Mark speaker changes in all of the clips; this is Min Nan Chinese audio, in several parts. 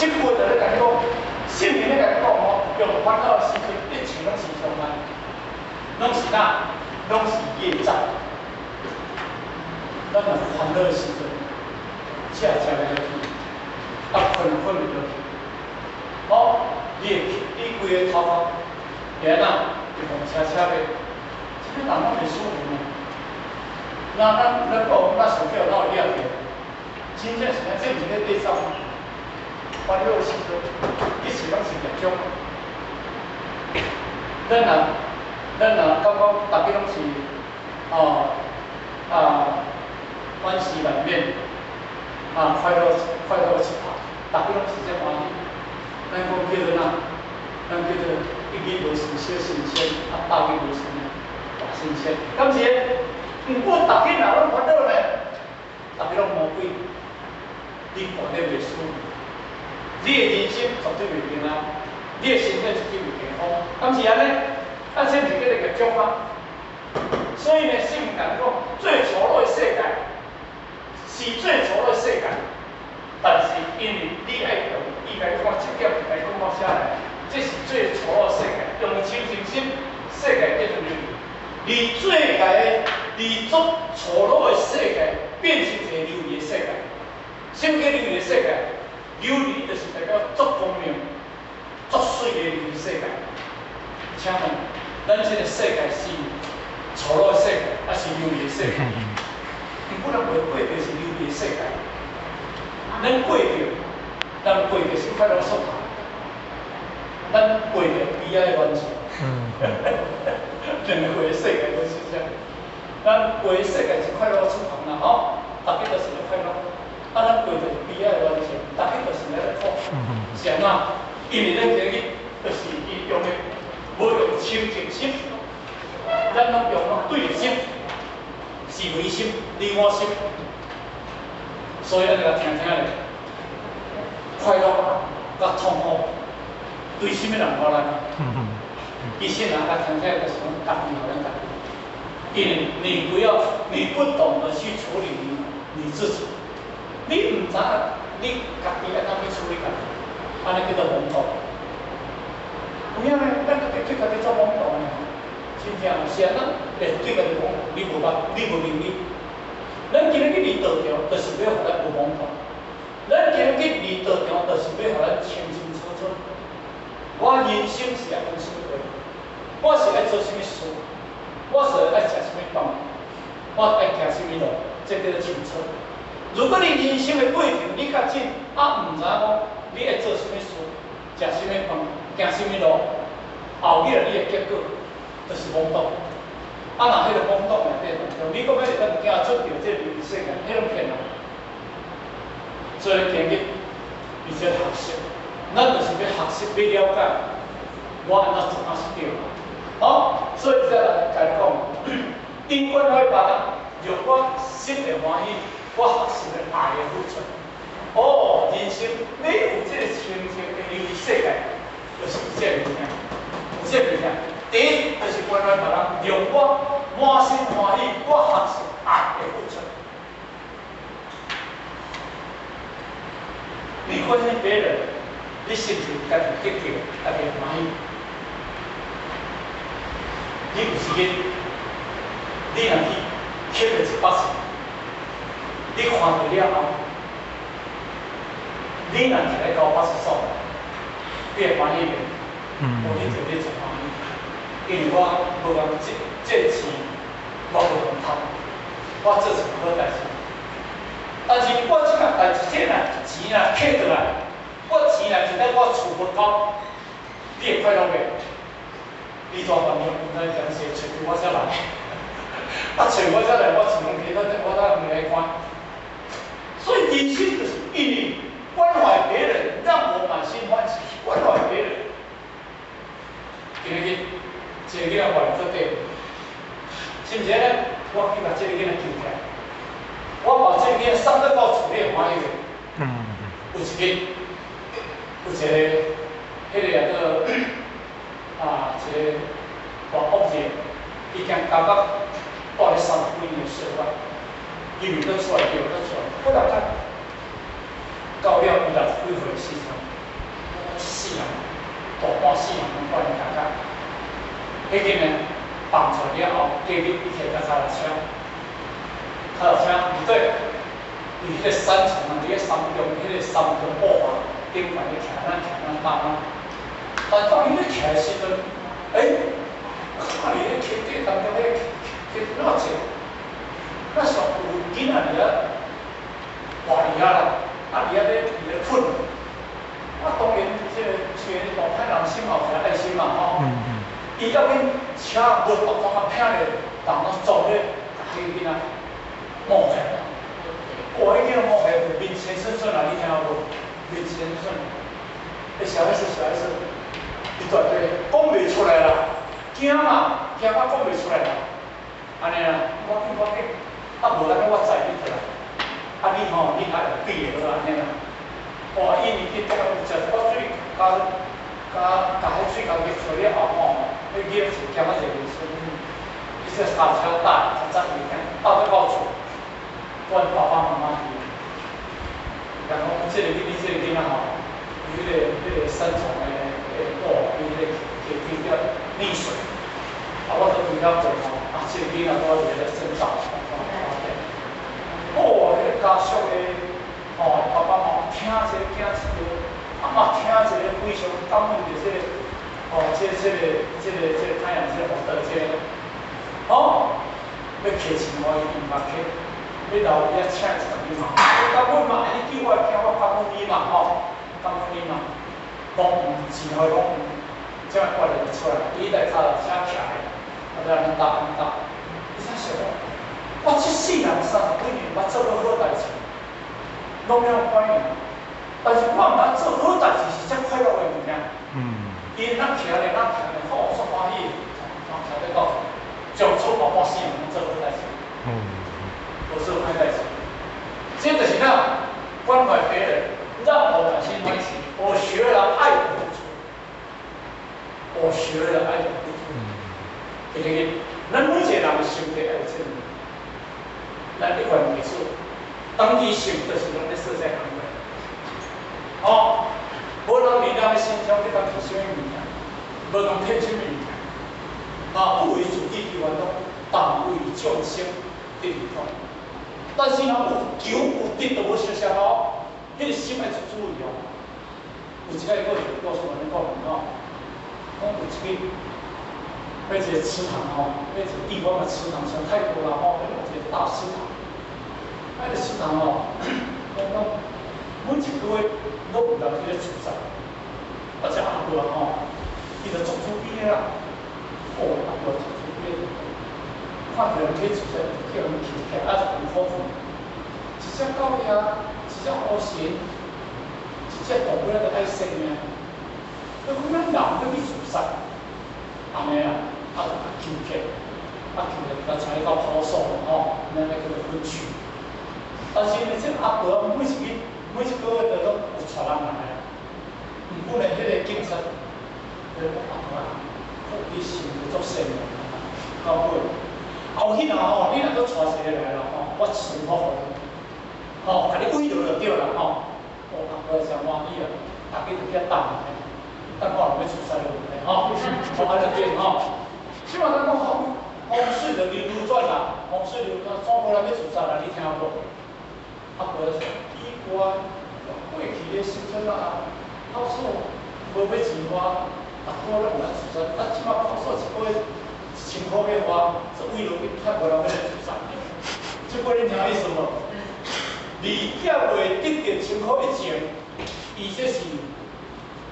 Speaker 1: 這句就咧共你講，聖靈咧共你講吼，用煩惱的時陣，一切攏是相反，攏是哪？攏是業障。咱若煩惱的時陣，食食袂落去，啊，睏睏袂落去。哦，你會你規个頭殼會按怎？會予車車的，這個人攏袂舒服呢。那咱講，咱上叫哪會掠起？真正是按這毋是咧對走。煩惱的時陣，一切攏是業障。咱若感覺逐家攏是，哦，啊，萬事萬變，啊，快樂快樂出頭，逐家攏是這歡喜。咱講叫做哪？咱叫做一日無事小神仙，啊，百日無事大神仙。敢是？毋過逐家若攏煩惱呢，逐家攏魔鬼，你看得袂舒服，你的人生絕對袂平安，你的身體絕對袂健康，敢是按呢？啊，這毋是叫做業障嗎？所以呢，聖經講最醜陋的世界是最醜陋的世界，但是因為你愛用，伊共你講這點是共你講到啥來？這是最醜陋的世界，用清淨心，世界叫做琉璃。離最界的，離足醜陋的世界變成一個琉璃的世界。什麼叫琉璃的世界？琉璃就是代表足光明、足媠的琉璃世界。請問，咱這個世界是醜陋的世界，抑是琉璃的世界？毋過咱袂過著是琉璃的世界，咱過著，咱過著是快樂速頭，咱過著悲哀的完成。兩個世界都是這樣，咱過的世界是快樂出頭啦，吼，逐家都是咧快樂，啊，咱過著是悲哀的完成，逐家都是咧苦，是按怎？因為咱今日就是伊用的，無用清淨心，咱攏用對立心、是非心、你我心，所以按呢共聽聽咧，快樂佮痛苦，對啥物人無難？其實人共聽聽就是講家己予咱家己，因為你不要，你不懂得去處理你自己，你毋知影你家己按怎去處理家己，按呢叫做懵懂。有影呢，咱家己對家己做懵懂的，真正是按怎會對家己懵懂？你無捌，你無能力。咱今日去佇道場，就是欲予咱無懵懂。咱今日去佇道場，就是欲予咱清清楚楚。我人生是愛按啥物過？我是愛做啥物事？我是愛食啥物飯？我愛行啥物路？這叫做清楚。如果你人生的過程，你較真啊，毋知影講你愛做啥物事，食啥物飯，行啥物路，後日你的結果就是懵懂。啊，若彼個懵懂內底當中，你閣欲會當行出著這個世界，彼攏騙人。所以今日而且學習，咱就是欲學習，欲了解，我按怎做才是對的。好，所以這來共你講，因關懷別人，讓我心會歡喜，我學習的愛的付出。哦，人生你有這個清淨的琉璃世界，就是有這個物件，有這個物件。第一就是關懷別人，讓我滿心歡喜，我學習愛的付出。你關心別人，你是毋是家己得到，家己歡喜？你有時間，你若去乞個100次，你看著了後，你若徛咧到派出所，你會歡喜袂？無你就咧真歡喜，因為我無共這這錢，我無共貪，我做一件好代誌。但是我這件代誌，這若錢若挾轉來，我錢若是佇我厝門口，你會快樂袂？你大半暝毋知踮踮揣我才來，啊揣我才來，我錢攏摕到，我才毋來看。所以人生就是因為關懷別人，讓我滿心歡喜。關懷別人，今日這個囡仔掛佇桌頂，是毋是按呢？我去共這個囡仔救起來，我把這個囡仔送轉到厝，你會歡喜袂？有一日，有一個，彼個叫做啊，一個大惡人，伊驚監獄蹛咧30幾年歲月，伊袂當出來，伊袂當出來，過來看，到了伊60幾歲的時陣，彼个呢放出來了後，隔日伊騎著跤踏車，跤踏車毋對，佇彼個山叢啊，佇個山中，彼個山中布華頂懸咧騎咱騎咱搭咱。但當伊咧騎的時陣，看佇咧溪底當中咧溪哪坐，那時候有囡仔佇遐活佇遐啦，啊佇遐咧佇咧睏。啊，當然這個雖然大歹人心嘛有一個愛心嘛吼，伊要緊車無白光啊，拼咧，人攏撞咧，共彼個囡仔摸起來。哇！彼囡仔摸起來面青順順啊，你聽無？面青順。啥意思？啥意思？伊絕對講袂出來啦，驚嘛，驚到講袂出來啦。按呢啦，無要緊無要緊，啊無按呢我載你轉來。啊你吼，你較會比的好按呢啦。哇！伊年紀大有食一寡水，加加共彼水共熱出了後吼，彼囡仔是減仔一個孫，伊說跤車搭較早伊聽，搭到厝，阮爸爸媽媽去。人講這個囡仔，這個囡仔吼，伊彼個山叢的布，伊彼個溪溪底溺水，啊，我都拄曉過吼，啊，這個囡仔拄仔佇咧洗澡，哦，彼個家屬的吼，爸爸媽媽聽一个驚一個，啊嘛聽一個非常感恩著這個，吼，這個太陽這個福德這個，吼，欲揢錢予伊，伊毋捌揢，欲留佇遐請一個伊嘛，我感恩嘛，你救我的囝，我感恩你嘛，吼，感恩你嘛，攏毋錢予伊攏毋，這擺決定出來，伊台跤踏車徛咧，啊，就按呢搭按呢搭，你才想講，我這世人30幾年毋捌做過好代誌，攏了歹爾，但是我毋捌做好代誌是遮快樂的物件。伊若徛咧，若徛咧，好，足歡喜，從徛咧到從出大半世人攏做好代誌，無做歹代誌。這就是咱關懷別人，讓我滿心歡喜。我學了愛的付出，我學了愛的付出。記得，咱每一個人的心底愛有這個，咱一貫沒錯。當伊想，就是咱咧說這工課。哦，無人佇咱的身上去共提啥物物件，無共騙啥物物件。啊，不為自己求安樂，但為眾生得利益。但是若有求有得，就無相像哦。彼個心愛足注意哦。有一個故事，我按呢講吼，講有一個，彼一個祠堂吼，彼一個地方的祠堂，像泰國啦吼，彼個一個大祠堂。啊，彼個祠堂吼，講講每一個月攏有人佇咧自殺，啊，這阿伯吼，伊就足慈悲的啦。哦，阿伯足慈悲的，看著人去自殺，就叫人拾起來，啊，就共苦困。一隻狗仔，一隻烏鷞，一隻動物都愛生命。你講咱人欲去自殺，按呢啊，啊就共拾起，啊拾起，共請去到普所吼，咱咧叫做分區。但是呢，這阿伯每一個月都攏有帶人來啊。毋過呢，彼個警察，彼個阿伯啊，你心足善良，到尾，後彼若吼，你若閣帶一個來啦吼，我全部予你，吼，共你慰勞就對啦吼。哦，阿伯誠歡喜啊，逐家就去遐等咧，等看有欲自殺的問題吼，吼，按呢對吼。這擺咱講風水就流流轉啦，風水流轉，總無人欲自殺啦，你聽無？阿伯說奇怪，過去的時陣啊，孝嫂無欲錢花，逐個攏有來自殺，啊，這擺孝嫂一個月1000箍欲花，這慰勞金太無人欲來自殺。這句你聽意思無？二寄未得著千箍一錢，伊這是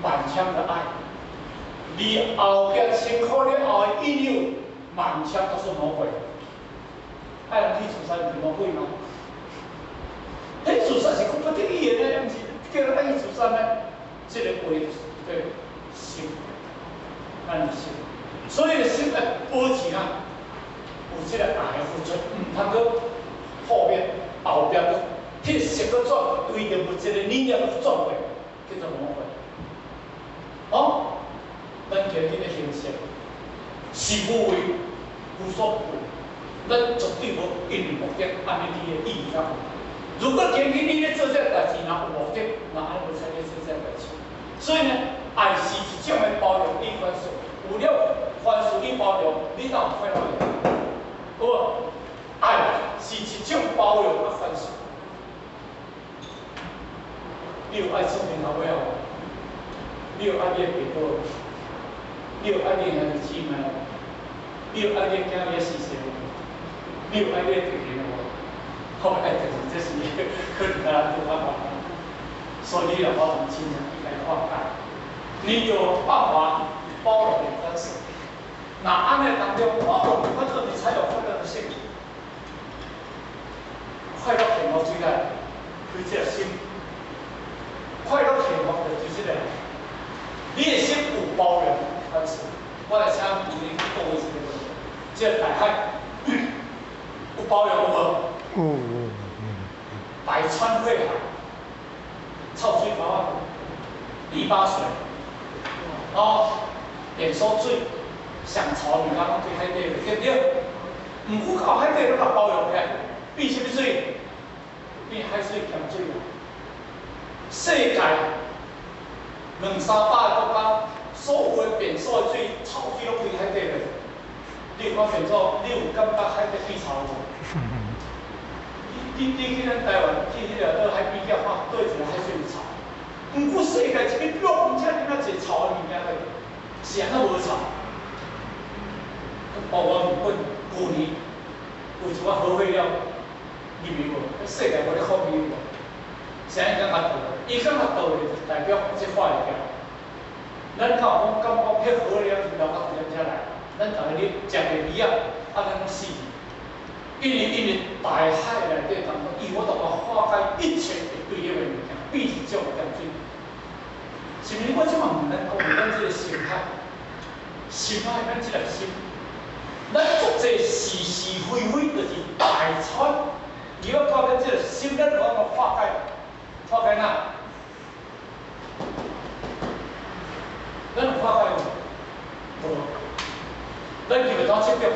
Speaker 1: 滿腔的愛。而後壁千箍了後的引誘，滿腔都是魔鬼。愛人去自殺，毋是魔鬼嗎？彼自殺是講不得已的呢，毋是叫人愛去自殺呢。這個話就是對心，咱的心。所以心愛保持啊，有這個愛的付出，毋通閣後面後壁閣，彼個色閣轉，對著物質的理念閣轉過，叫做魔鬼。哦，咱今日的形式是無為，無所不為，咱絕對無因為目的，按呢你的意義較懸。如果今日你咧做這個代誌，若有目的，那按呢無使咧做這個代誌。所以呢，愛是一種的包容與寬恕，有了寬恕與包容。你有愛出面頭尾無？你有愛你的爸母？你有愛你的兄弟姊妹無？你有愛你的囝兒是誰無？你有愛你的弟弟無？好，愛就是這是可能較拄較麻煩，所以你若我從親情去共伊化解，你有辦法包容與寬恕。那按呢當中包容與寬恕，你才有快樂的幸福。快樂幸福最來開這個心，快樂幸福就是這個。你的心有包容寬恕，我來請你講一個問題，這個大海有包容無？
Speaker 2: 有。
Speaker 1: 百川匯海，臭水溝仔，泥巴水，哦，便所水，上臭物件攏對海底，對不對？毋過到海底攏共包容起來，變啥物水？變海水鹹水啊！世界兩三百個國家，所有的便所的水、臭水攏歸海底咧。你有看便所？你有感覺海底變臭無？你去咱台灣去彼個倒海邊仔看，佗一个海水有臭。毋過世界一个落遮爾仔濟臭的物件咧，是按怎無臭？包括日本舊年有一寡核廢料入去無？世界無咧抗議無？啥人感覺倒？伊感覺倒咧，就代表這化會掉。咱敢有講感覺彼核廢料是流到咱遮來？咱逐个咧食袂魚仔，啊，咱攏死去。因為大海內底當中，伊有法度化解一切會對立的物件，變一種鹹水。是毋是？我這擺問咱講，咱這個心態，心態咱這個心，咱足濟是是非非，就是大川。伊要靠咱這個心，咱有法度化解，化解哪？咱有化解無？無。咱今日怎切掉？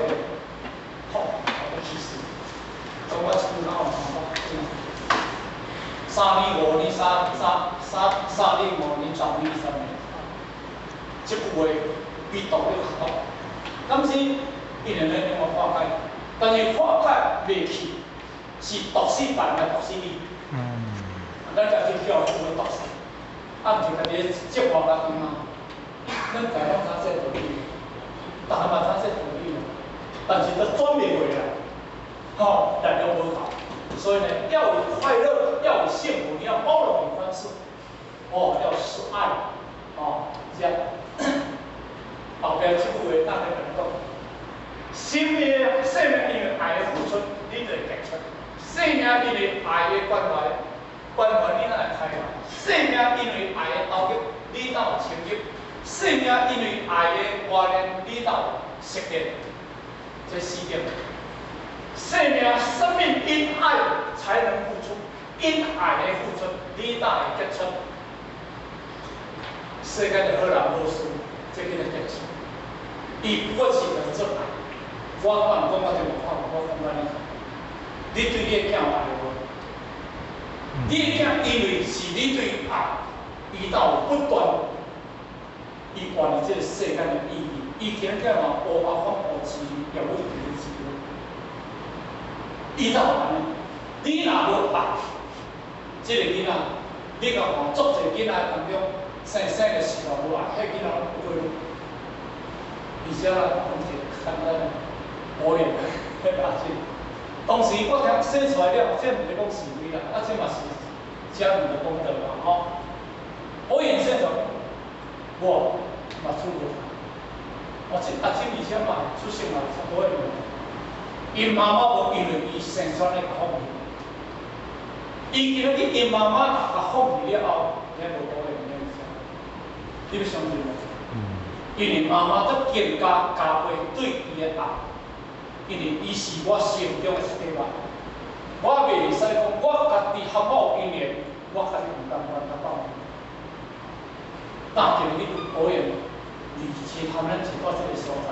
Speaker 1: 好，我其實，講我一句哪有辦法？3年5年三三三三年5年10年20年，這句話比毒藥較毒。敢是因為咱用化解，但是化解袂去，是毒死別人，毒死你。咱家己叫人毒死，啊，毋是家己折磨家己嗎？咱家攏知這道理，逐項嘛知這道理，但是都轉袂過來，吼，力量無夠，所以呢，要有快樂，要有幸福，你要包容與寬恕，哦，要是愛，哦，這樣。後壁這句話，咱來共講，生命，生命因為愛的付出，你就會結出；生命因為愛的關懷，關懷你哪會開懷；生命因為愛的投入，你哪有情慾；生命因為愛的磨練，你哪有熟練。這四點。生命，生命因愛才能付出，因愛的付出，你哪會結出？世間的好人好事，這叫做結出。伊不過是來做愛。我我毋講我就無看，我講安尼。你對你的囝有愛無？你的囝因為是你對愛，伊才有不斷，伊活佇這個世間的意義。伊今仔嘛學阿方學字，業務就字。伊才有按呢。你若無愛，這個囡仔，你共看足濟囡仔當中，生生的時候無愛，彼囡仔攏不過。而且咱講一個簡單的，保養彼阿姊，當時我聽生出來了，這毋是講是非啦，啊，這嘛是家人的功德嘛，吼。保養生出來，我嘛出無，我這阿姊而且嘛出生嘛差不多。𪜶媽媽無因為伊生出來共放棄，伊今日𪜶媽媽共放棄了後，遐無保養，你欲相信無？因為媽媽則更加加倍對伊的愛，因為伊是我心中的一塊肉，我袂使講我家己和我有姻緣，我家己毋甘願甲放棄。但今日保養離奇他們一到這個所在，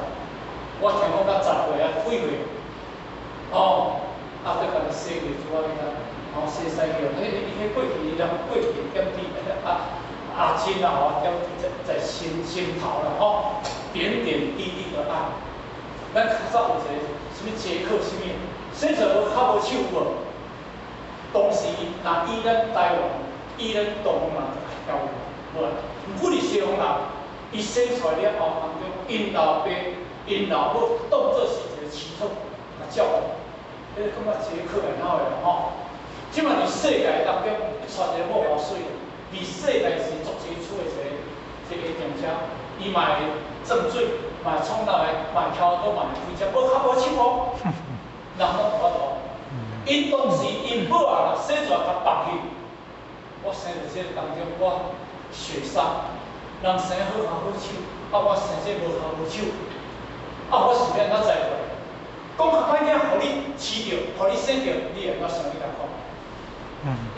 Speaker 1: 我聽講到10歲啊幾歲，哦，啊，閣共伊洗過主啊，哦，洗洗去，彼彼過去人過去點滴啊。阿親啊，吼，點在心頭啦，吼，點點滴滴的愛。咱較早有一個啥物傑克啥物，生出來無跤無手無。當時若以咱台灣，伊咱東方人就較曉無？毋過佇西方人，伊生出來了後當中，𪜶老爸、𪜶老母當做是一個乞討，共照顧，彼個感覺這可愛哪會吼？這馬佇世界當中，伊娶一個某偌媠，佇世界是足濟出的一個業者，伊嘛會浸水，嘛會創鬧的，嘛會翹刀，嘛會開車，無跤無手哦，人攏無法度。𪜶當時𪜶母啊，生出來共放棄，我生佇這個當中，我血傷，人生好跤好手，啊我生這無跤無手，啊我是欲按怎栽培？講較歹聽，予你飼著，予你生著，你會按怎想你共講？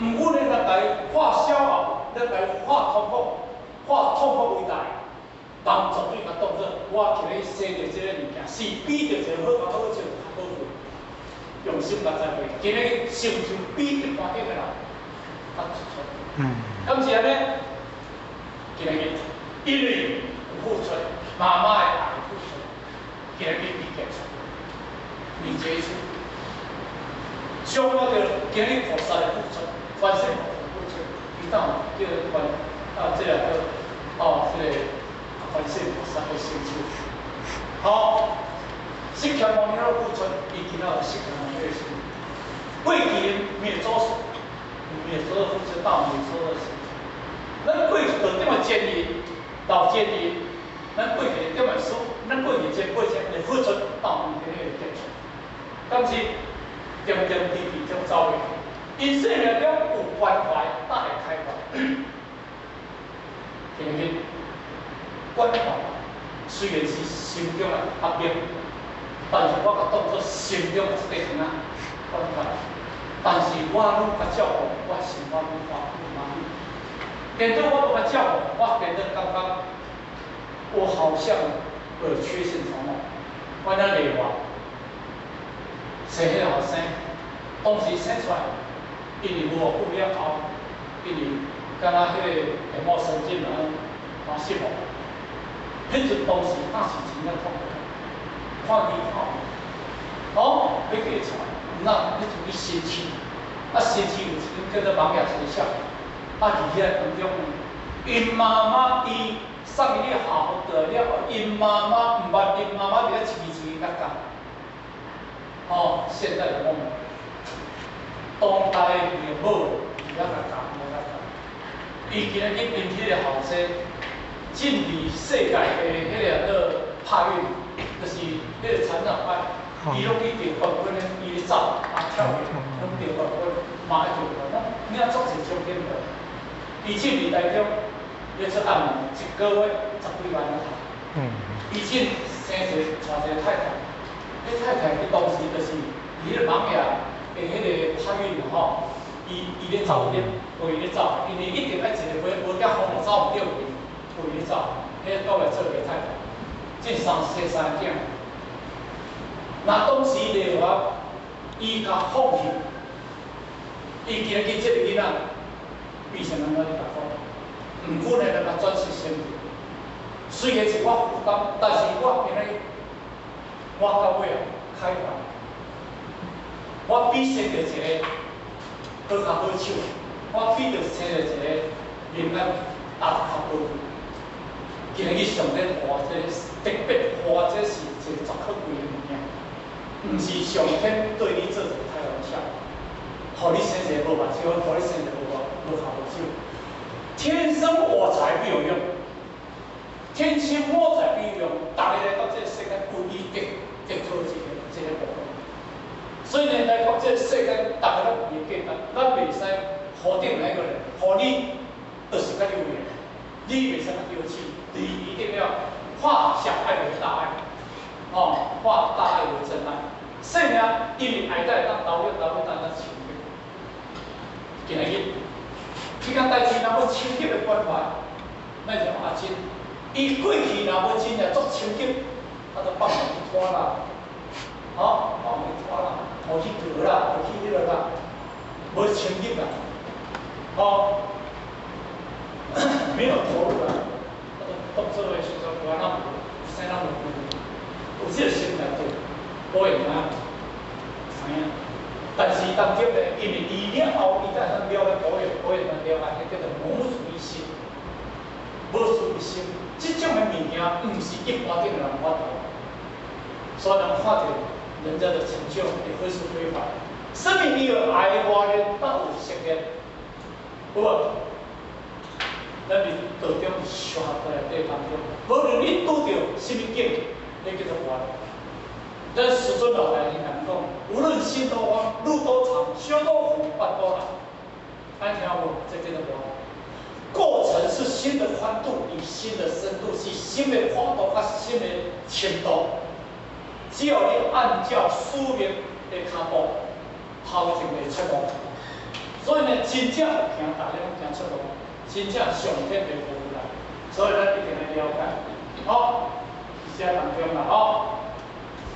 Speaker 1: 毋過呢，咱共伊化小後，咱共伊化痛苦，化痛苦為大，人絕對共當做我今日生著這個物件，是比著一個好跤好手較寶貴。用心共栽培，今日成就比一般的人較突出。敢是按呢？今日因為有付出，媽媽的愛付出，今日伊傑出，你傑出。上我著今日菩薩的付出，觀世菩薩付出，伊當叫觀啊，這個叫哦，這個觀世菩薩的成就。好，釋迦牟尼的付出，伊今仔有釋迦牟尼的成就。過去滅祖滅祖的付出到滅祖的成就。咱過去就點仔前人，老前人，咱過去點仔說，咱過去前輩前的付出到今日的傑出，敢是？點點滴滴中走去，𪜶生命中有關懷，才會開懷。今日關懷雖然是心中的壓力，但是我共當做心中的一塊糖仔關懷。但是我愈共照顧，我心我愈歡愈歡喜。變做我無共照顧，我變做感覺我好像有缺陷什麼，我那例外。生彼個後生，當時生出來，因為無偌久了後，因為敢若彼個眼膜神經啊，嘛失望。彼陣當時那是真正痛苦，看伊看，哦，欲嫁出來，那彼陣去新市，啊新市有一間叫做網頁學校，啊佇遐當中，𪜶媽媽伊送伊去下福道了後，𪜶媽媽毋捌𪜶媽媽佇遐一字一字共教。哦，現在的我們，當代的母佇遐共教，佇遐教。伊今日去𪜶彼個後生，進入世界的彼個做拍運，就是彼個殘障賽，伊攏去得冠軍的，伊咧走啊跳躍，攏得冠軍，嘛會得冠軍，你啊足濟獎金的。伊進入台中，咧做按摩，一個月十幾萬啊。伊進生一個，娶一個太太。彼太太伊當時就是佇彼個網頁的彼個拍運吼，伊咧走咧，陪伊咧走，因為一定愛一個無無寄風就走毋著去，陪伊咧走，彼個到尾做個太太，這生三個囝。若當時的話，伊共放棄，伊今日這個囡仔變成按怎你共講？毋過呢，咱共轉世成佛，雖然是我負擔，但是我今日。我到尾啊，開懷，我比生著一個好跤好手，我比著生著一個靈感壓較寶貴。今日上帝予我這個特別予我這是一個足可貴的物件，毋是上天對你做一個開玩笑，予你生一個無目睭，予你生一個無跤無手。天生我材必有用，天生我材必有用，逐个來到這個世界有伊得得到一個部分。所以呢，來到這個世間，逐个攏有伊的價值，咱袂使否定哪一個人，予你就是佮你有緣，你袂使共丟棄，你一定要化小愛為大愛，哦，化大愛為真愛。生命因為愛才會當投入投入當當深入。今日，這件代誌若欲深入的關懷，咱就阿珍，伊過去若無真正足深入，啊，就放去拖啦，吼，放去拖啦，無去過啦，無去彼落啦，無深入啦，吼，沒有投入啦，啊，就當做的時陣，無咱有啥人有，有這個心來做，無會知影，知影。但是當中呢，因為伊了後，伊才通了解保養。各位咱了解，彼叫做母子一心。母子一心，這種的物件，毋是一般頂的人有法度。所以人看著人家的成就，會非是非凡。生命你有愛我的，到有實現，有無？咱佇道中修學內底當中，無論你拄著啥物境，彼叫做活。咱師尊老大人講，無論心多慌，路多長，修多苦，辦多難，按聽無？這叫做活。過程是心的寬度與心的深度，是心的寬度佮心的深度。只要你按照使命的跤步，頭前會出路。所以呢，真正有行，大家攏行出路，真正上天會保護咱。所以咱一定要了解。好，佇這當中啦，吼，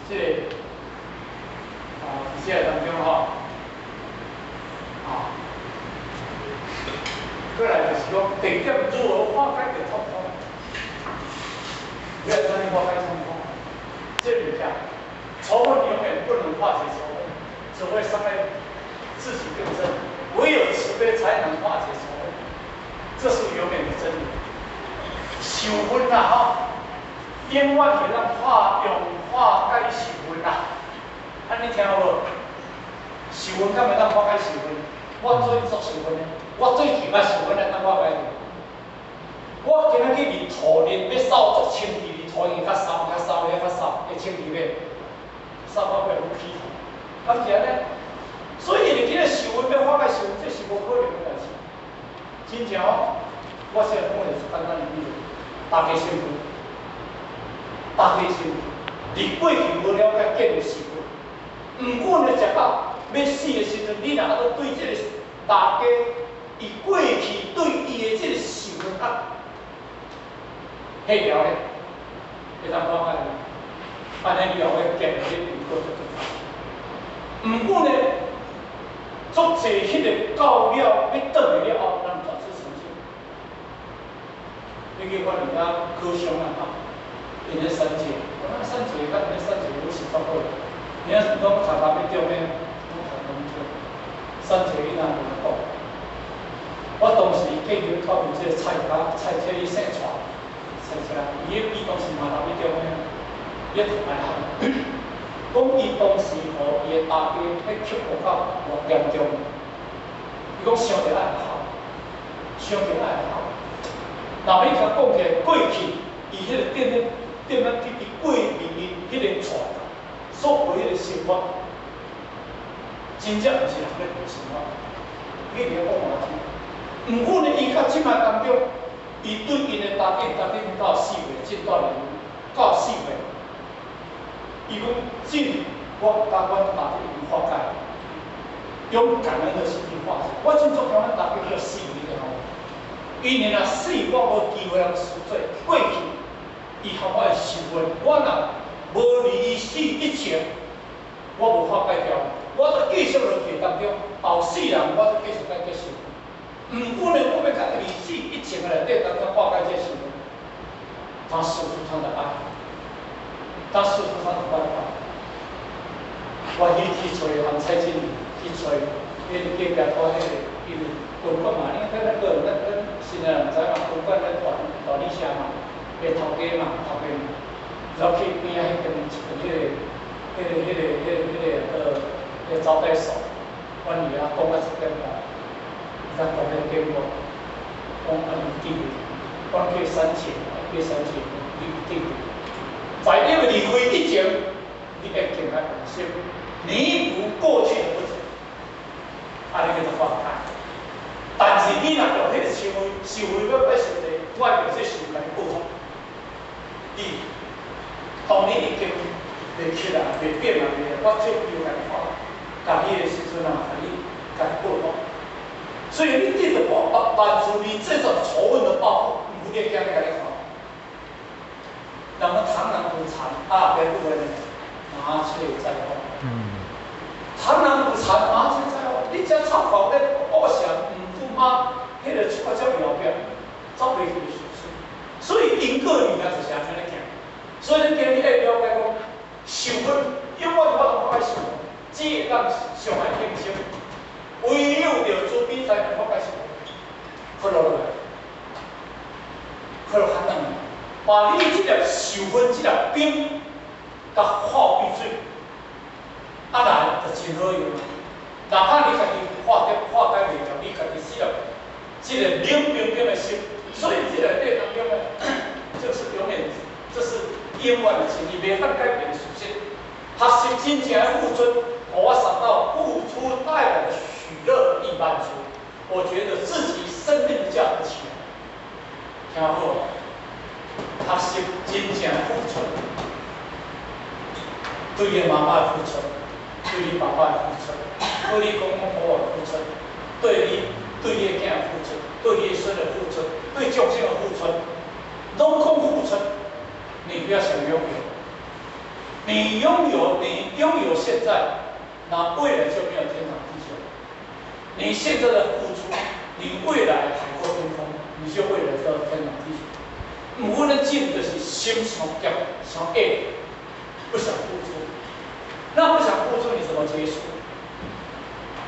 Speaker 1: 這個啊，佇這當中吼，啊，過來就是講，第一點如何化解著痛苦？你按怎化解痛苦？這物件，仇恨永遠不能化解仇恨，只會傷害自己更深。唯有慈悲才能化解仇恨，這是永遠的真理。仇恨啦，吼，永遠袂當化用化解仇恨啦。按呢聽有無？仇恨敢會當化解仇恨？我最足仇恨的，我最近捌仇恨來當化解。我今仔去佇塗日欲掃足清氣，佇塗日較掃較掃遐較掃，會清氣袂？掃到尾攏起塗，敢是按呢？所以你今日仇恨欲化解仇恨，這是無可能的代誌。真正哦，我先講一個簡單的比喻，大家身份，大家身份，佇過去無了解建立身份，毋過呢，食到欲死的時陣，你若猶閣對這個大家，伊過去對伊的這個仇恨啊，彼條咧，會當化解無？按呢以後會建立因果就足毋過呢，足濟彼個到了欲轉來了後，咱轉世成就。你去看人家高尚啊，吼，𪜶咧三界，我三界佮𪜶咧三界有是足好。你若是講讀到欲中咧，攏讀到欲中。三界囡仔無咧講。我當時見伊靠近這個菜家，菜車伊姓蔡，菜車，伊當時嘛讀欲中咧，伊讀大學。講伊當時予伊的大家彼刻薄到偌嚴重，伊講想著愛哭，想著愛哭。若欲共講起來，過去伊彼個點咧點仔滴滴過面伊彼個帶所過彼個生活，真正毋是人咧過生活。你佇咧講我聽。毋過呢，伊到這擺當中，伊對𪜶的大家大家到4歲，這段年到4歲，伊講真，我共阮大家已經化解，用感恩的心去化解。我真足驚阮大家叫死，你知無？因為若死，我無機會通贖罪。過去，伊予我的仇恨，我若無佇伊死以前，我無化解掉，我閣繼續落去當中，後世人我閣繼續愛接受。毋過呢，我欲共伊死以前的內底當中化解這仇恨，他輸出他的愛，他輸出他的關懷。我去揣洪蔡經理去揣，彼個隔壁塗彼個，因為公館嘛，你睇咱個人，咱新的人知嘛，公館咧大大理社嘛，個頭家嘛，頭家嘛，然後去邊仔彼間一間彼個招待所，阮佇遐講到10點外，伊才講咧電話，講啊你記住，講叫三姐，叫三姐，你記住，在你離開以前，你會更加用心，彌補過去的不足，按呢叫做化解。但是你若用彼個思維，思維欲拜上帝，我會用這思維共你報復。你當你已經袂起來、袂變啊、袂，我這又共你看，共你的時陣啊，共你報復。所以你記得我萬事你這種仇恨的報復，毋會驚你共你看。人講螳螂捕蟬，啊，別誤會呢，麻雀在後。螳螂捕蟬，麻雀在後。你這插口咧，惡想毋顧媽，彼個出發這後壁，走袂去的事實。所以因果物件就是按呢咧行。所以你今日愛了解講，仇恨永遠無法度化解仇恨，只會當傷害眾生。唯有著慈悲才能化解仇恨。把你這粒授粉這粒冰，佮化變水，啊來就真好用。哪怕你家己化掉化解袂掉，你家己這粒這個冷冰冰的心，所以這個對當中呢，就是永遠，這是永遠的真理，袂當改變的屬性。學習真正的付出，我想到付出帶來的喜樂與滿足，我覺得自己生命的價值起來。聽好，學習真正付出，對你媽媽的付出，對你爸爸的付出，對你公公婆婆的付出，對你對你的囝的付出，對你的孫的付出，對眾生的付出，攏講付出，你不要想擁有，你擁有，你擁有現在，那未來就沒有天長地久。你現在的付出，你未來海闊天空，你就未來到天長地久。毋過咱進就是心傷急、傷硬，不想付出。那不想付出，你怎麼結束？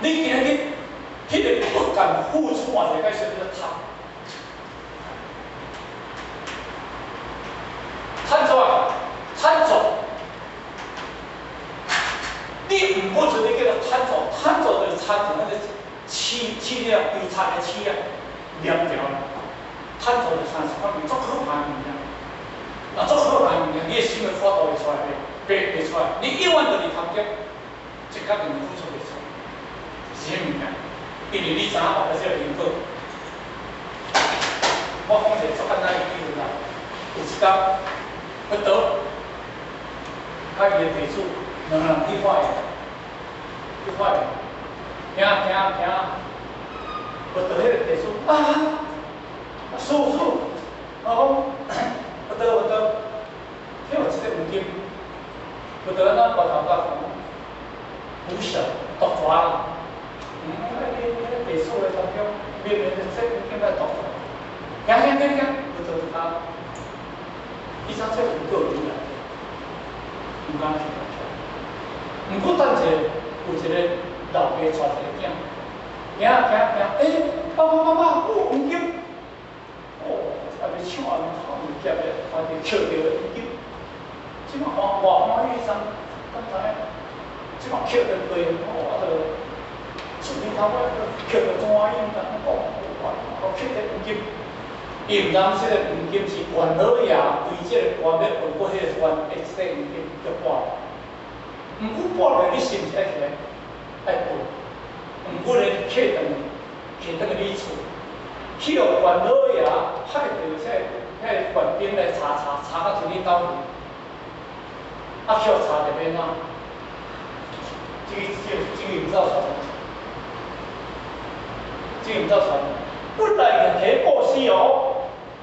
Speaker 1: 你今日彼個不敢付出啊，就該選擇貪。貪做啊，貪做。你毋付出，你叫做貪做，貪做就是貪做那個痴痴了，悲慘的痴啊，念條。貪做就三十款物，足可怕的物件。若足可怕的物件，你的心會發動會出來袂？袂出來。你永遠都佇貪欲，一工就付出袂出來，是彼物件。因為你知影後壁這個因果。我講一個足簡單的比喻啦，有一工，佛陀佮伊的弟子兩個人去化緣，去化緣，行行行，佛陀彼個弟子啊，師父，我講佛陀佛陀，彼有一個黃金，佛陀按怎跋頭甲講，不小，獨蛇啦。嗯，彼個弟子的當中，明明是這黃金來獨蛇。行行行行，佛陀就講，伊知這黃金有來，毋敢去。毋過等者有一個老爸帶一個囝，行行行，欸，爸爸媽媽，有黃金，哦，啊欲搶啊，物件的，看著抾著黃金，這馬歡偌歡喜啥？敢知影？這馬抾著對，哦，啊，就出面頭尾抾著怎歡喜，毋知按怎講，哦，抾著黃金。伊毋知這個黃金是元老爺為這個官欲換過彼個官的這個黃金叫跋。毋過跋落，你是毋是愛起來愛跋？毋過咧，客轉客轉去你厝，去予元老爺派著這個彼個官兵來查查查到佇你兜去，啊，去予查著欲按怎？這個這個這個毋知有傳，這個毋知有傳。本來是提布施哦，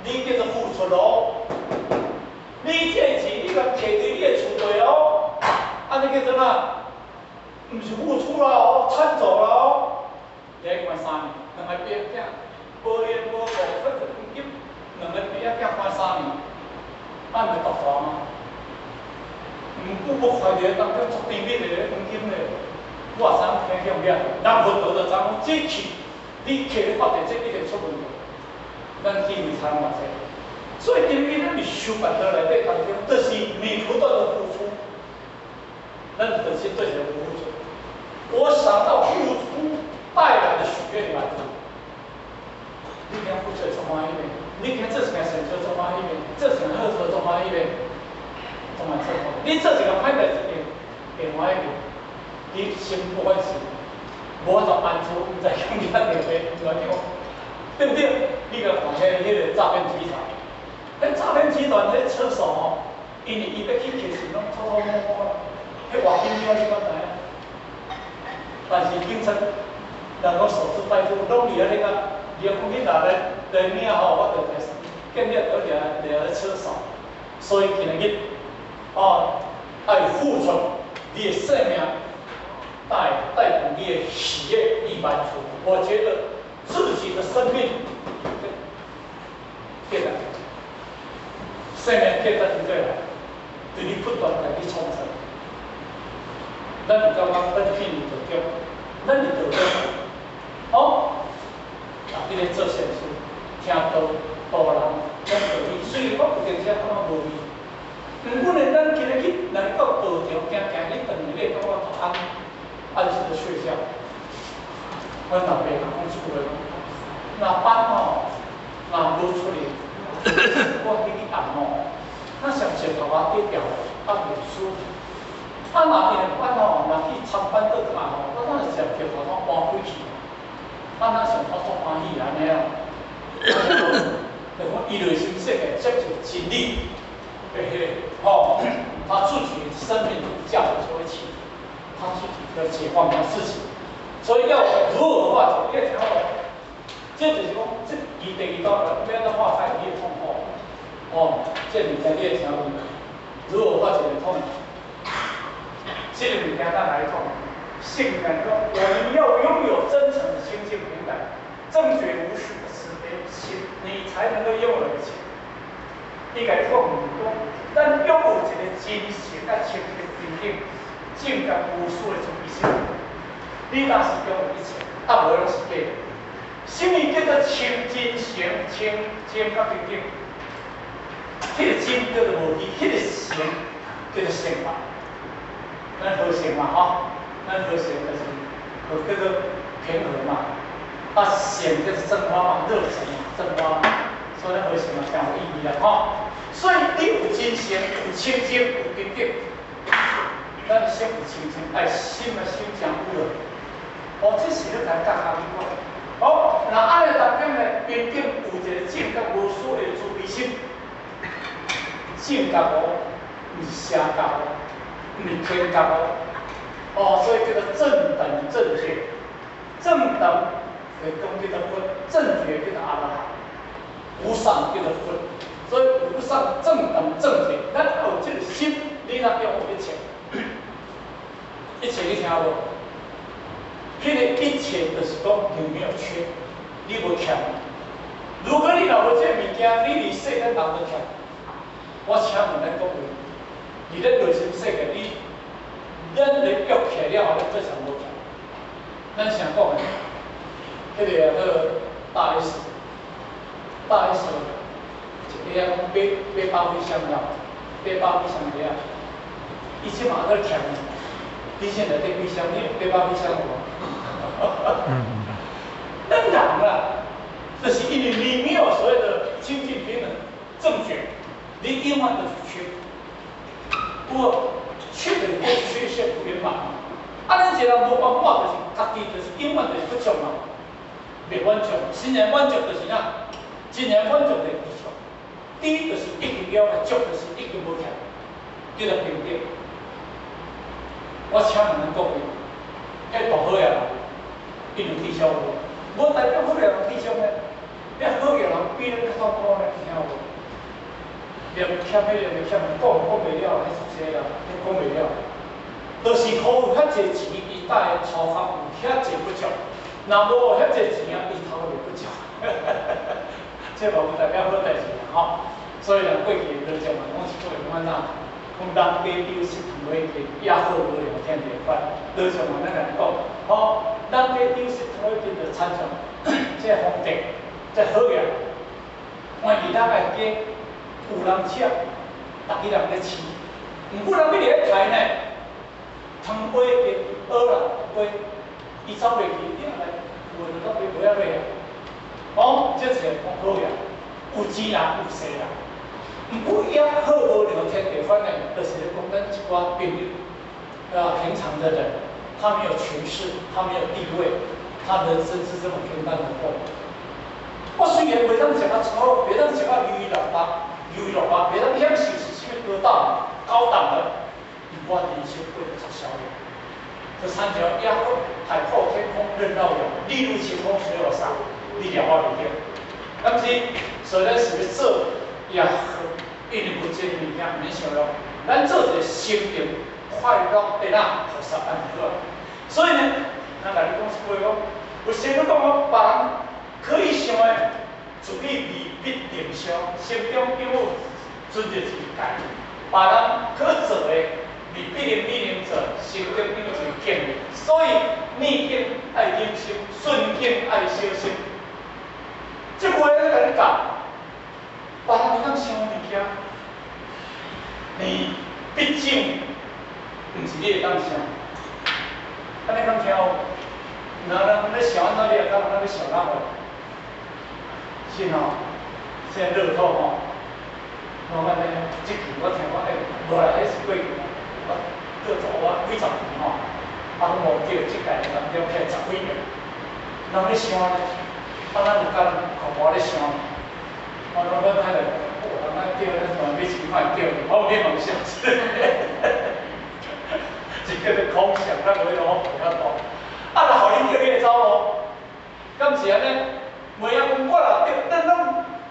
Speaker 1: 你叫做付出哦，你這個錢你共提佇你的厝內哦，按呢叫做啥？毋是付出啦哦，貪做啦哦。你愛關3年，兩個爸囝無緣無故分著黃金，兩個爸仔關三年，按會獨蛇嗎？毋過我看著當中足甜蜜的黃金咧，我也知影聽叫咩？人佛陀就知講，這去你摕咧發著，這一定出問題。咱機會差偌濟，所以今日咱佇修辦道內底當中，就是你不斷的付出，咱就是對人付出。我想到付出帶來的喜悅滿足，你聽付出會足歡喜袂？你聽做一件善事足歡喜袂？做一件好事足歡喜袂？總嘛做好。你做一個歹代誌會會歡喜袂？你心不管是無法度安住，毋知講你遐著袂，毋知講，對不對？你共看彼個詐騙集團，彼詐騙集團彼車手吼，因為伊欲去提錢，攏偷偷摸摸啦，彼偌緊張你敢知影？但是警察，人講守株待兔，攏佇遐咧甲，伊講你若來來領吼，我就來見你倒掠掠咧車手。所以今日，哦，愛付出你的生命，帶帶動你的喜悅與滿足。我覺得自己的生命，價值，生命價值佇佗來，對你不斷來去創造。咱有感覺咱進入道中，咱佇道中，哦，啊，彼個做善事，聽道度人，講道理，雖雖然我有陣時感覺無味，毋過呢，咱今日去來到道場，行行去轉來，你會感覺安安心的睡覺。阮老爸講一句話，若班吼，若無出來，我去去按吼，那上石頭仔底掉，啊袂舒服。啊，若因為班吼，若去參班倒轉來吼，我哪會石頭攏搬開去，啊，若上我足歡喜按呢啊。就講伊內心世界接受真理，嘿嘿，吼，他自己生命的價值就會起，他自己要解放他自己，所以要如何化解？你聽好，這就是講，這伊第二道要按怎化解你的痛苦？哦，這物件你會聽無？如何化解的痛苦？這個物件咱來講，聖人講，我們要擁有真誠的清淨平等、正覺無私的慈悲心，你才能夠擁有一切。伊共你講，講，咱擁有一個真誠佮清淨平等、正覺無私的慈悲心，你若是擁有一切，啊無攏是假的。什麼叫做清真誠、清淨佮平等？彼個真叫做無虛，彼個誠叫做聖法。咱和諧嘛，吼，咱和諧就是和叫做平和嘛，啊，善就是正法嘛，熱誠嘛，正法，所以咱和諧嘛，誠有意義啦，吼。所以你有真誠，有清淨，有平等，咱心有清淨，愛心啊心誠有了。哦，這是咧來教下你講。好，那按呢當中呢，平等有一個正覺無私的慈悲心，正覺哦，毋是邪覺哦。毋是偏覺哦，哦，所以叫做正等正覺。正等會講叫做佛，正覺叫做阿羅漢，無上叫做佛。所以無上正等正覺，咱有這個心，你若擁有一切，一切你聽無？彼個一切就是講你沒有缺，你無欠。如果你若無這個物件，你佇世間人都欠。我請問咱各位，佇咱內心世界，你咱咧約起來了後，咱做啥無欠？咱想講的，彼個啊叫大 S，大 S 一個啊講買八幾箱了，買百幾箱了，伊這嘛閣欠呢。你現在底幾箱？你買百幾箱無？咱人啦，就是因為你沒有所謂的清淨平等正覺，你永遠都是缺。有缺就是缺陷不圓滿嘛。啊，咱一個人無圓滿，就是家己就是永遠就是不足嘛，袂滿足。真正滿足就是啥？真正滿足就是知足。知就是已經了解，足就是已經無欠，叫做平等。我請問恁各位，彼大好額人，伊有知足無？無代表好額人知足呢？彼好額人比咱較痛苦呢，聽無？連欠彼個欠，講講袂了，彼是啥啦？彼講袂了。就是予有遐濟錢，伊帶的頭殼有遐濟不足，若無遐濟錢啊，伊頭會不足。這嘛無代表好代誌啦，吼。所以人過去老將嘛講一句話，講按怎？講人家丟失糖果機，也好無聊天地法。老將嘛咱共你講，吼，人家丟失糖果機就親像這皇帝，這好額，換其他的雞有人食，逐家人咧飼，毋過人欲佇咧刣呢，糖粿雞蚵啦粿，伊走袂去，你若來有的就攏買粿仔買啊。哦，這是講好額，有錢人有勢人。毋過也好無聊天地法呢，就是講咱一寡平啊平常的人，他沒有權勢，他沒有地位，他人生是這麼平淡的過。我雖然袂當食較粗，袂當食較優衣六八，優衣六八，袂當享受是啥物高檔高檔的，我人生過得足瀟灑。這三條也好，海闊天空任遨遊，日露晴空隨我灑，你掠我袂著。但是，所以咱是欲做也好，因為無這個物件，毋免想咯。咱做一個心靈快樂的啦，菩薩按呢就好。所以呢，咱共你講一句講，有仙女講講，別人可以想的，自己未必能想，心中永有存著一個界。別人可做的，未必能必能做，心中永有一個境界。所以逆境愛忍心，順境愛小心。這話咧共你教，別人會當想物件，你畢竟毋是你會當想，按呢敢聽有？若人咧想按怎，你會當按怎欲想咱無？是吼，現在樂透吼，我按呢，這期我聽講欸，無啦，彼是過去啊，我叫做我幾十年吼，啊，攏無叫這屆當中起來十幾年，人咧想呢，啊，咱就甲人看無咧想，我攏欲歹來，哦，人愛叫咱買一支看會著，我有咧夢想，這叫做空想，咱無彼落無法度。啊，若予你著，你會走無？敢是按呢？袂啊，講我若著，咱攏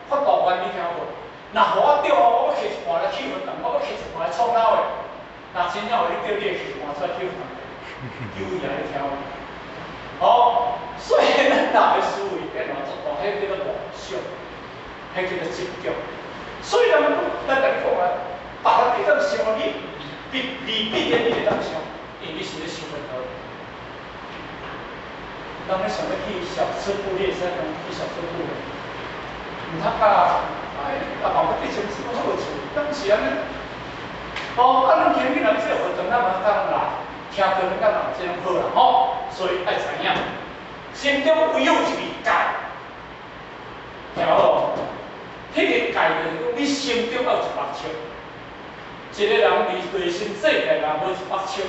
Speaker 1: 發大願，你聽無？若予我著吼，我欲摕一半來去佛堂，我欲摕一半來創老的。若真正予你著，你會摕一半出來去佛堂？有影你聽無？哦，所以咱人的思維變化足大，彼叫做夢想，彼叫做執著。所以人講，咱共你講啊，別人會當想你，必你必然你會當想，因為你是咧想佛道。人咧想欲去小吃部，你會使講去小吃部無？毋通甲，哎，阿爸我對什麼什麼好處，敢是按呢？哦，啊，咱今日若這個活動，咱嘛當來聽到咱感覺真好啦吼，所以愛知影，心中唯有一個戒，聽好無？彼個戒就是講，你心中愛有100尺。一個人佇內心世界內無100尺，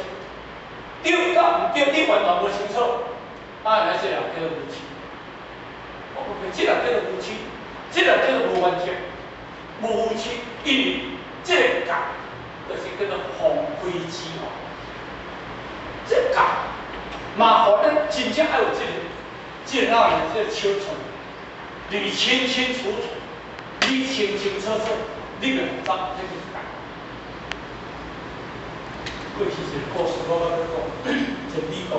Speaker 1: 對佮毋對，你完全無清楚。啊，那這個人叫做愚痴。哦，不對，這個人叫做愚痴，這個人叫做無原則，無愚痴，因為這個戒就是叫做放開之吼。這個戒嘛，予咱真正愛有這個，這個哪呢？這個尺寸，你清清楚楚，你清清楚楚，你袂複雜，這叫戒。過去一個故事，我捌講，一個美國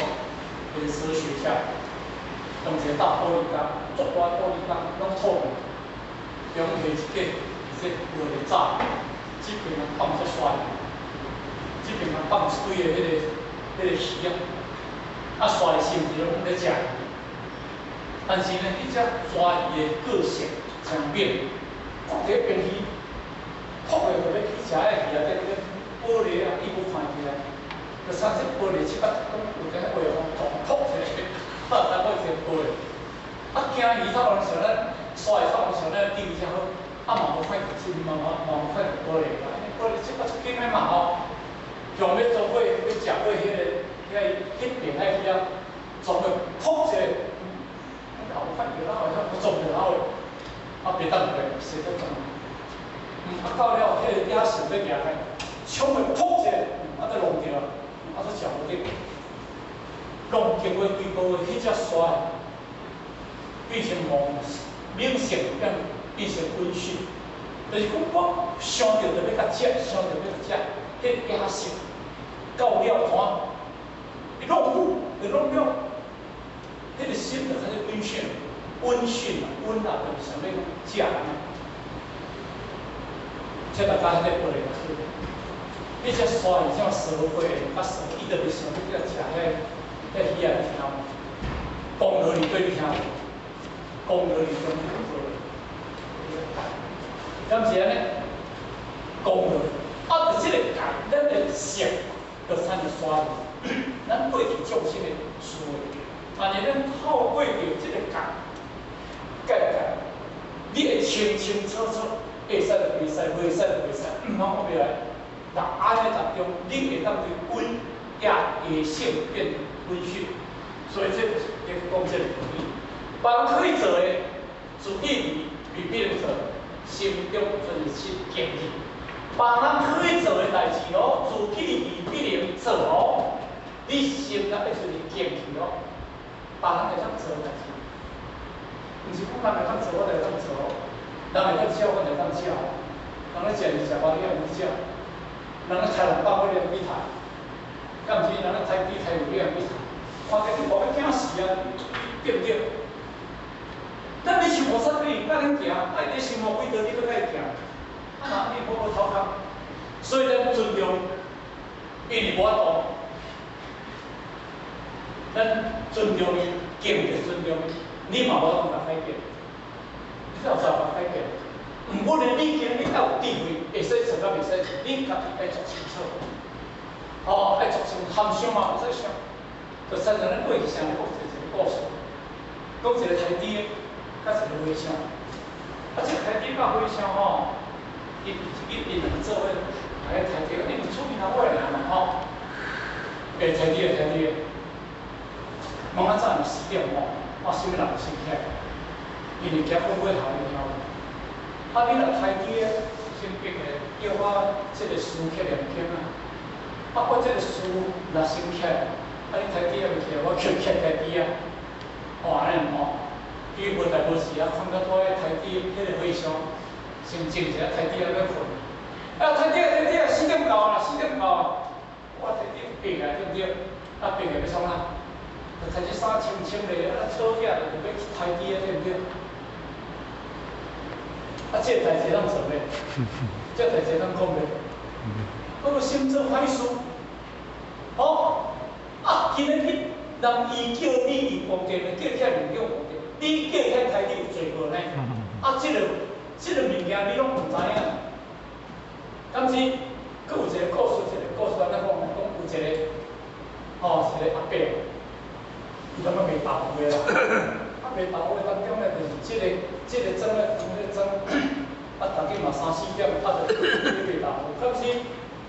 Speaker 1: 一個哲學家，當一個大玻璃缸，足大玻璃缸，攏透明，中摕一個，這落來炸，這邊人放隻鯊魚，這邊人放一堆的彼個魚仔，啊，鯊魚是毋是攏咧食魚？但是呢，彼隻鯊魚的個性誠猛，看著彼邊魚，撲的就欲去食彼個魚啊，這個玻璃啊，伊無看起來，就啥這玻璃切啊，講有陣話風撞撲一個，啊，我一個玻璃，啊，驚魚頭人想咱，鯊魚頭人想咱釣魚才好，啊嘛無看著，是嘛嘛嘛無看著玻璃啦，玻璃切啊出緊的嘛吼，向欲做伙欲食過彼個遐彼邊彼魚仔，撞去撲一個，啊無看著，啊好像撞著老的，啊袂當來，踅得撞，啊到了彼個野獸欲行開。衝去撲一個，啊，閣弄著，啊，閣食無著，弄經過幾個月，彼隻鯊變成猛猛性變成溫馴，就是講我想著就欲共食，想著欲共食，彼個野性到了怎？伊弄久，就弄了，彼個心就開始溫馴，溫馴啊，溫啊，就是想欲食人啊。這大家彼個玻璃是。彼隻鯊魚這麼傻過，較傻，伊就袂想欲去食遐魚仔，你聽無？講道理對你聽無？講道理中你做，敢是按呢？講道理，啊，就這個戒，咱的性就產生鯊魚。咱過去眾生的思維，但是咱透過著這個戒，戒戒，你會清清楚楚，會使就袂使，袂使就袂使，毋通講袂來。若按呢當中，你會當對溫壓野性變溫馴，所以這就是咧講這個道理。別人可以做的，自己未必能做，心中存一敬意。別人可以做的代誌哦，自己未必能做哦，你心內必須是敬意哦。別人會當做的代誌，毋是講人會當做，我就會當做。人會當食，我就會當食。人咧食是食飽，你也毋去食。人咧刣人百，你也去刣。敢毋是？人咧刣豬刣牛，你也去刣。看見你無欲驚死啊，對毋對？咱咧想菩薩你甲恁行，啊伊咧想魔鬼道，你閣共伊行，啊若你無無頭殼，所以咱尊重，因為無法度，咱尊重伊，敬就尊重伊，你嘛無法度共改變，你有才共改變，毋過咧，你今日愛有智慧，會使做甲袂使做，你家己愛做清楚。哦，愛做清含想嘛，袂使想。就親像咱過去啥講一個故事，講一個刣豬的，佮一個和尚。啊，這個刣豬佮和尚吼，伊伊𪜶兩個做伙來刣豬，因為厝邊仔我爾嘛吼。欸，刣豬的刣豬的，問較早4點吼，啊，啥物人先起來？因為驚講尾頭你聽無？啊，你若刣豬的，先逼個叫我這個師起來念經啊。啊，我這個師若先起來，啊，你刣豬還袂起來，我叫起刣豬啊。哦，按呢吼，伊無代無志啊，睏到倒咧刣豬，彼個和尚先靜一下，刣豬仔欲睏。啊，刣豬仔，刣豬仔，四點到啦，四點到啊！我刣豬爬起來對毋對？啊，爬起來欲創啥？就提這衫穿穿咧，啊，草起來就欲去刣豬啊，對毋對？啊，這個代誌通做咩？這個代誌通講咩？講個心做歹事，哦，啊，今日你人伊叫你佇宮殿，叫起來靈宮宮殿，你叫起來刣你有罪無呢？啊，這個物件你攏毋知影。敢是，閣有一個故事，一個故事按呢講，講有一個，吼，一個阿伯，伊感覺賣豆腐的啦。啊，賣豆腐的當中咧，就是這個庄咧，這個莊，啊，逐日嘛三四點，啊，就去賣豆腐。敢是，